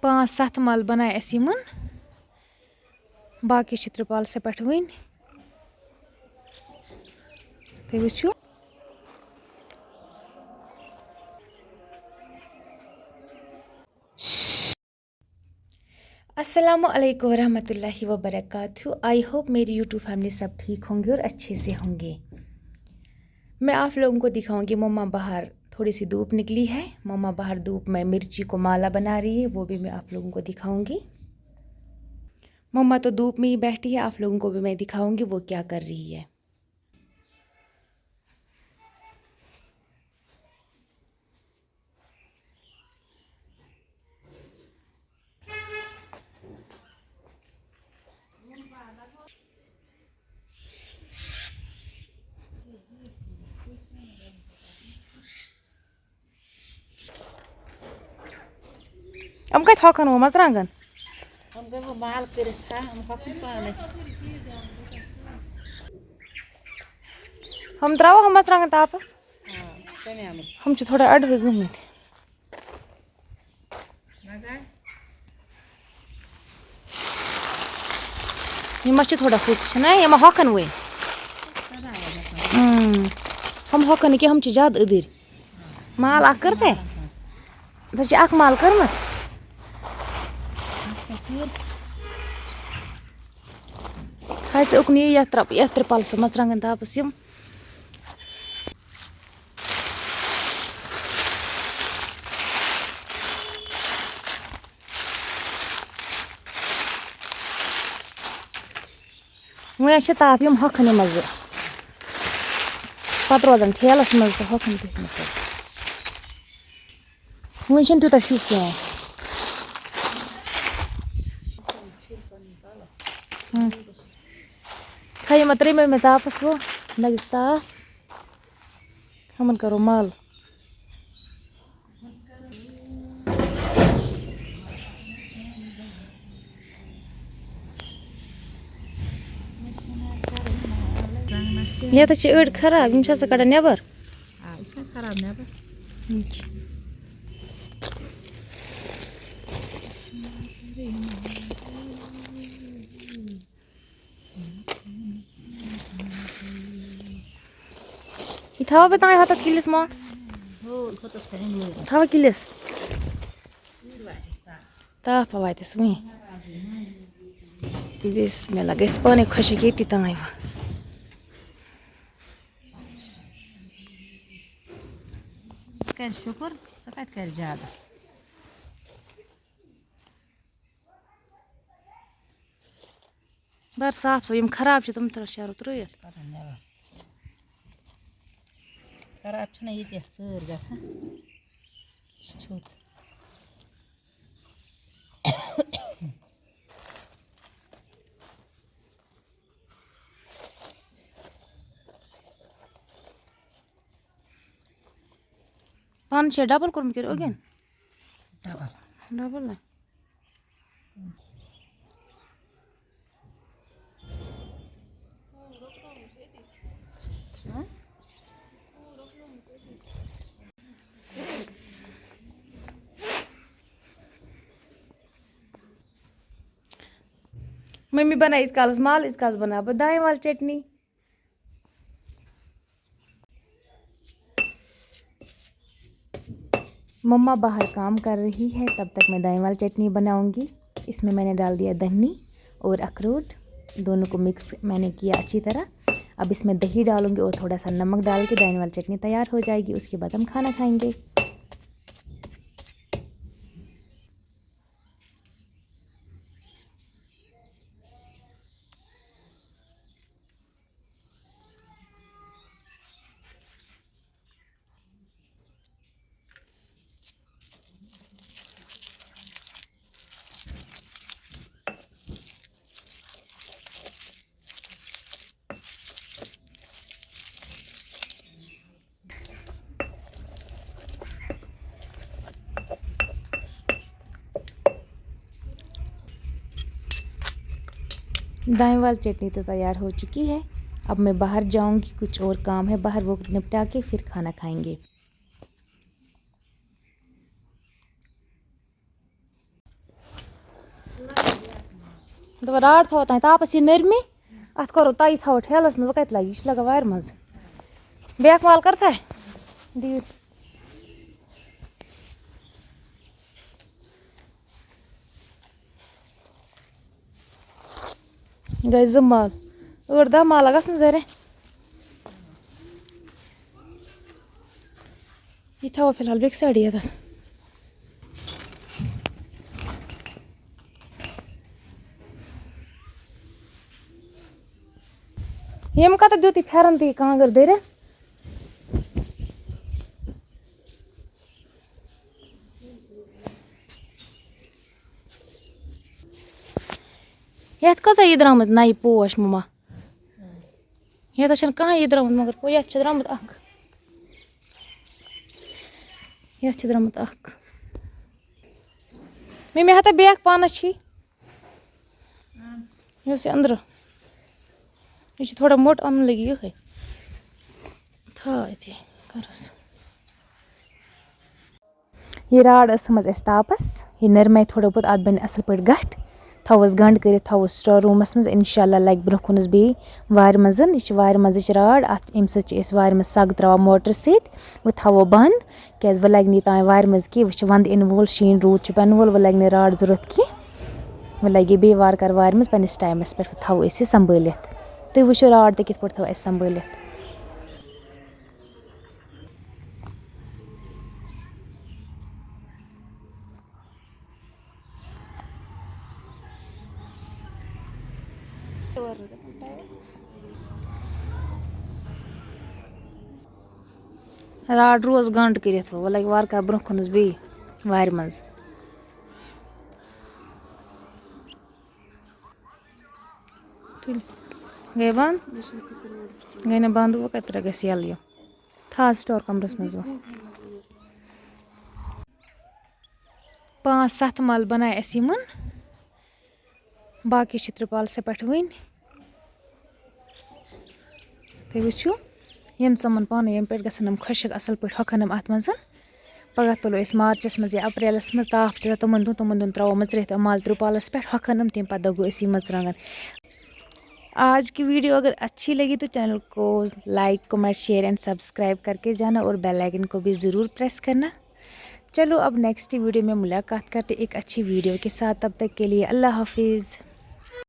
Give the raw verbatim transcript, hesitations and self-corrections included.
پانٛژھ ستھ مَل بَنایہِ اَسہِ یِمَن۔ باقٕے چھِ ترٛپالسہٕ پٮ۪ٹھ وٕنۍ۔ تُہۍ وٕچھِو۔ السلام علیکم ورحمۃ اللہ وبرکاتہ۔ آئی ہوپ میری یوٹیوب فیملی سب ٹھیک ہوں گے اور اچھے سے ہوں گے۔ میں آپ لوگوں کو دکھاؤں گی، مما باہر تھوڑی سی دھوپ نکلی ہے، مما باہر دھوپ میں مرچی کو مالا بنا رہی ہے، وہ بھی میں آپ لوگوں کو دکھاؤں گی۔ مما تو دھوپ میں ہی بیٹھی ہے، آپ لوگوں کو بھی میں دکھاؤں گی وہ کیا کر رہی ہے۔ یِم کَتہِ ہۄکھَن وۄنۍ مَرژٕوانٛگَن؟ یِم گٔے وۄنۍ مَل کٔرِتھ تھاو، یِم ہۄکھَن پانَے۔ ہُم ترٛاوو ہُم مَرژٕوانٛگَن تاپَس۔ ہاں، تَمہِ آمٕتۍ۔ ہُم چھِ تھوڑا اَڑرِ گٔمٕتۍ۔ مگر یِم ما چھِ تھوڑا ہوٚکھۍ، چھِنہ یِم ہۄکھَن وۄنۍ۔ اۭں۔ ہُم ہۄکھَن نہٕ کینٛہہ، ہُم چھِ زیادٕ أدٕرۍ۔ مال اَکھ کٔر تۄہہِ؟ ژےٚ چھِ اَکھ مال کٔرمٕژ؟ تھاو ژٕ اُکنُے یَتھ ترٛ-، یَتھ ترٛپالَس پٮ۪ٹھ مَرژٕوانٛگَن تاپَس یِم۔ وۄنۍ چھِ تاپھ یِم ہۄکھنہِ منٛزٕ۔ پَتہٕ روزان ٹھیلَس منٛز تہٕ ہۄکھان تٔتھۍ منٛز پَتہٕ۔ وۄنۍ چھِنہٕ تیوٗتاہ شُکھ پٮ۪وان۔ ہُم۔ تھایہِ یِمَن ترٛیٚیہِ مےٚ تاپَس وۄنۍ، لَگٮ۪کھ تاپھ۔ ہُمَن کَرو مَل۔ یَتَس چھِ أڑۍ خراب، یِم چھِ آسان کَڑان نٮ۪بَر۔ آ، یہِ چھُنہ خراب نٮ۪بر۔ یہِ چھُ۔ یہِ تھاوو بہٕ تام ہۄتھ کِلِس ما؟ ہو، ہۄتَس تھاوُن لٲگِتھ۔ تھاوو کِلِس۔ تاپھ واتٮ۪س وٕنہِ۔ بسم اللہ، گژھِ پانَے خۄشک ییٚتی تام وۄنۍ۔ ژٕ کر شُکُر، ژٕ کتہِ کر زیادس؟ بر صاف سُہ، یِم خراب چھِ تِم ترٛاو شیرو ترٛٲیِتھ۔ پتہٕ نٮ۪بر۔ خراب چھِنہ ییٚتہِ ژٲرۍ گژھان۔ یہِ چھُ ژھیوٚٹ۔ پانہٕ چھا ڈبل کوٚرمُت کِنہٕ اوٚگٮ۪ن؟ ڈبل۔ ڈبل نہ۔ مٔمی بنایہِ ییٖتِس کالس مال، ییٖتِس کالس بناو بہٕ دانہِ ول چٹنی۔ مما باہر کام کر رہی ہے، تب تک میں دانہِ ول چٹنی بناؤں گی۔ اس میں میں نے ڈال دیا دہنی اور اخروٹ، دونوں کو مکس میں نے کیا اچھی طرح۔ اب اس میں دہی ڈالوں گی اور تھوڑا سا نمک ڈال کے دانہِ ول چٹنی تیار ہو جائے گی، اس کے بعد ہم کھانا کھائیں گے۔ دانہِ ول چٹنی تو تیار ہو چکی ہے۔ اب میں باہر جاؤں گی، کچھ اور کام ہے باہر، وہ نپٹا کے پھر کھانا کھائیں گے۔ دَپان راڈ تھاوو تام تاپَس یہِ نٔرمی، اَتھ کَرو تَیہِ تھاوو ٹھیلَس منٛز، وۄنۍ کَتہِ لَگہِ، یہِ چھِ لَگان وارِ منٛزٕے۔ بیٛاکھ مال کَرتھا؟ دِیِو۔ گٔے زٕ مال، ٲٹھ دَہ مال گژھن زَرِ۔ یہِ تھاوو فِلحال بیٚکہِ سایڈٕ ییٚتٮ۪تھ۔ ییٚمۍ کَتَتھ دیُت یہِ پھٮ۪رَن تہٕ یہِ کانٛگٕر دٔرِتھ؟ یَتھ کۭژاہ یہِ درٛامٕتۍ نَیہِ پوش مُما؟ یَتھ چھَنہٕ کانٛہہ یہِ درٛامُت، مگر پوش، یَتھ چھِ درٛامُت اَکھ۔ یَتھ چھِ درٛامُت اَکھ۔ مےٚ، مےٚ ہَتا بیگ پانَس چھی۔ یُس یہِ أنٛدرٕ، یہِ چھِ تھوڑا موٚٹ، اَنُن لٔگۍ یِہوٚے۔ تھاو أتی، کَرُس۔ یہِ راڈ ٲس تھٲمٕژ اَسہِ تاپَس، یہِ نٔرمَے تھوڑا بہت، اَتھ بَنہِ اَصٕل پٲٹھۍ گَٹھ۔ تھاووس گنٛڈ کٔرِتھ، تھاووس سٹور روٗمَس منٛز، اِنشاء اللہ لَگہِ برٛونٛہہ کُنَس بیٚیہِ وارِ منٛز۔ یہِ چھِ وارِ منٛزٕچ راڈ، اَتھ، اَمہِ سۭتۍ چھِ أسۍ وارِ منٛز سَگ ترٛاوان موٹرٕ سۭتۍ۔ وۄنۍ تھاوو بنٛد، کیٛازِ وۄنۍ لَگہِ نہٕ یہِ تام وارِ منٛز کینٛہہ۔ وۄنۍ چھِ وَنٛدٕ یِنہٕ وول، شیٖن روٗد چھُ پٮ۪نہٕ وول، وۄنۍ لَگہِ نہٕ راڈ ضوٚرَتھ کینٛہہ۔ وۄنۍ لَگہِ یہِ بیٚیہِ وارٕ کارٕ وارِ منٛز پنٛنِس ٹایمَس پٮ۪ٹھ، وۄنۍ تھاوو أسۍ یہِ سنٛبھٲلِتھ۔ تُہۍ وٕچھِو راڈ تہِ کِتھ پٲٹھۍ تھٲو اَسہِ سنٛبھٲلِتھ۔ راڈ روز گنٛڈ کٔرِتھ، وۄنۍ لَگہِ وارٕ کارٕ برٛونٛہہ کُنَس بیٚیہِ وارِ منٛز۔ تُلِو۔ گٔے بنٛد؟ گٔے نہٕ بنٛد، وۄنۍ کَتہِ گژھِ یَلہٕ یہِ؟ تھاو سٹور کمرَس منٛز وۄنۍ۔ پانٛژھ ستھ مَل بَنایہِ اَسہِ یِمَن۔ باقٕے چھِ ترٛپالسہٕ پٮ۪ٹھ وٕنۍ۔ تُہۍ وٕچھِو، یِم ژَمَن پانَے، ییٚمہِ پٮ۪ٹھ گژھن یِم خۄشٕک اَصٕل پٲٹھۍ، ہۄکھَن یِم اَتھ منٛز۔ پَگاہ تُلو أسۍ مارچَس منٛز یا اپریلَس منٛز، تاپھ چھِ آسان تِمَن دۄہَن، تِمَن دۄہَن ترٛاوو مَژٕ ترٛیش تہٕ مَل ترٛپالَس پٮ۪ٹھ، ہۄکھَن یِم، تَمہِ پَتہٕ دَگو أسۍ یہِ مَرژٕوانٛگَن۔ آج کی ویڈیو اگر اچھی لگی تو چینل کو like, comment, share and subscribe کر کے جانا اور بیل آئیکن کو بھی ضرور پریس کرنا۔ چلو اب نیکسٹ ویڈیو میں ملاقات کرتے ایک اچھی ویڈیو کے ساتھ، تب تک کے لیے اللہ حافظ۔